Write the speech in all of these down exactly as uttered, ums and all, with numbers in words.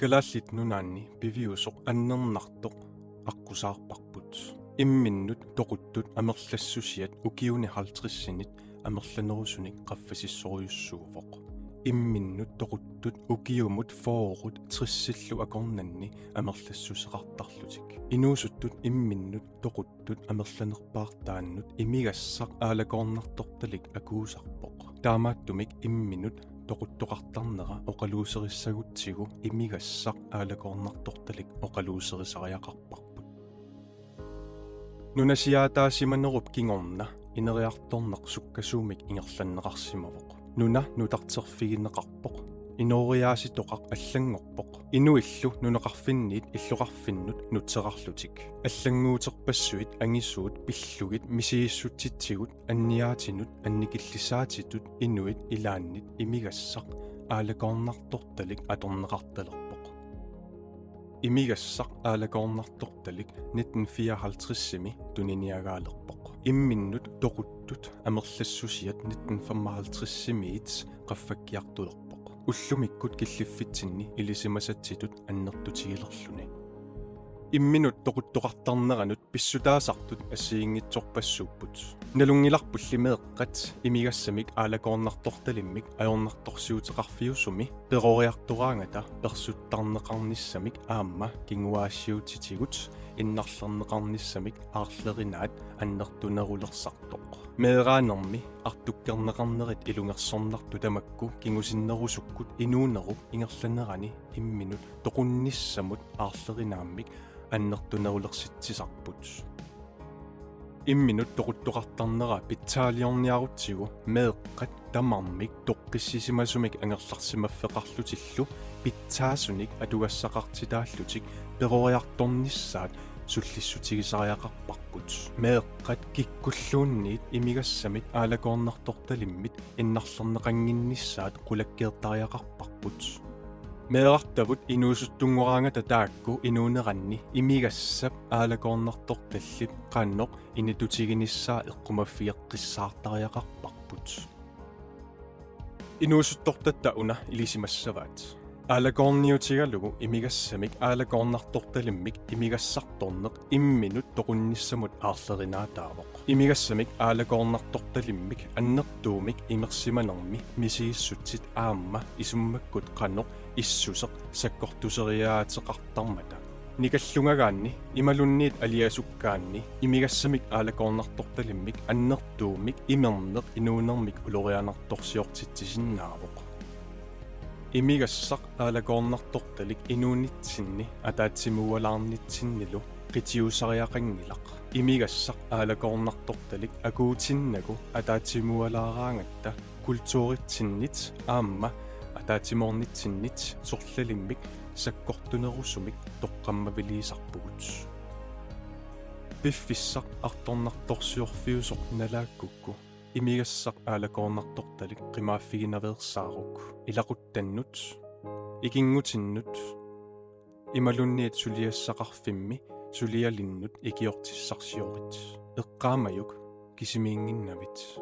Kalaallit Nunaanni piviusoq annernartoq aqqusaarparput. Imminnut toquttut amerlassusiat ukiuni halvtredsinit amerlanerusunik qaffasissorujussuuvoq. Imminnut toquttut ukiumut fyrret tressillu akornanni amerlassuseqartarlutik. Inuusuttut imminnut toquttut amerlanerpaartaannut imigassaq aalakoornartortalik akuusarpoq. Taamaattumik imminut toquttoqartarnera oqaluuserissagutsigu imigassaq aalakoornartortalik oqaluuserisariaqarparput. Nunasiaataasimanerup kingorna ineriartorneq sukkasuumik ingerlanneqarsimavoq. Nuna nutarterfigineqarpoq. Inooriaasitoqaq allanngorpoq. Inuillu nunaqarfinniit illoqarfinnut nutserarlutik. Allannguuterpassuit angisuut pillugit misigissutsitsigut anniaatinut annikillisaatitut inuit ilaannit imigassaq aalakoornartortalik atorneqartalerpoq. Imigassaq aalakoornartortalik nitten fireoghalvtredsimi tuniniagaalerpoq. Imminnut toquttut amerlassusiat nitten femoghalvtredsimiit qaffakkiartulerpoq. Ullumikkut killiffitsinni ilisimasatsitut annertutigilerluni. Imminut toquttoqartarneranut pissutaasartut assigiinngitsorpassuupput. Nalunngilarpulli meeqqat imigassamik aalakoornartortalimmik ajornartorsiuteqarfiusumi peroriartoraangata persuttarneqarnissamik aamma kinguaassiuutitigut innarlerneqarnissamik aarlerinaat annertunerulersartoq. Meeraanermi artukkerneqarnerit ilungersornartut tamakku kingusinnerusukkut inuunerup ingerlanerani imminut toqunnissamut aarlerinaammik annertunerulersitsisarput. Imminut toquttoqartarnera pitsaaliorniarutsigu meeqqat tamarmik toqqissisimasumik angerlarsimaffeqarlutillu pitsaasunik atugassaqartitaallutik peroriartornissaat sullissutigisariaqarparput. Meeqqat kikkulluunniit imigassamit aalakoornartortalimmit innarlerneqannginnissaat qulakkeertariaqarparput. Meerartavut inuusuttunngoraangata taakku inuuneranni imigassap aalakoornartortallip qanoq initutiginissaa eqqumaffigeqqissaartariaqarparput. Inuusuttortatta una ilisimassavaat. Aalakoorniutigalugu imigassamik aalakoornartortalimmik imigassartorneq imminut toqunnissamut aarlerinaataavoq. Imigassamik aalakoornartortalimmik annertuumik imersimanermi misigissutsit aamma isummakkut qanoq issuseq sakkortuseriaateqartarmata. Nikallungagaanni imaluunniit aliasukkaanni imigassamik aalakoornartortalimmik annertuumik imerneq inuunermik ulorianartorsiortitsisinnaavoq. Imigassaq aalakoornartortalik inuunitsinni ataatsimuualaarnitsinnilu qitiusariaqanngilaq. Imigassaq aalakoornartortalik akuutinnagu ataatsimuualaaraangatta kulturitsinnit aamma ataatsimoornitsinnit sorlalimmik sakkortunerusumik toqqammaviliisarpugut. Piffissaq artornartorsiorfiusoq nalaakkukku imigassaq aalakoornartortalik qimaaffiginaveersaaruk ilaquttannut, ikinngutinnut imaluunniit suliassaqarfimmi sulialinnut ikiortissarsiorit. Eqqaamajuk kisimiinnginnavit.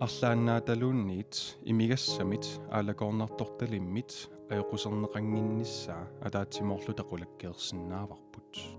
Arlaannaataluunniit imigassamit aalakoornartortalimmit ajoquserneqannginnissaa ataatsimoorluta qulakkeersinnaavarput.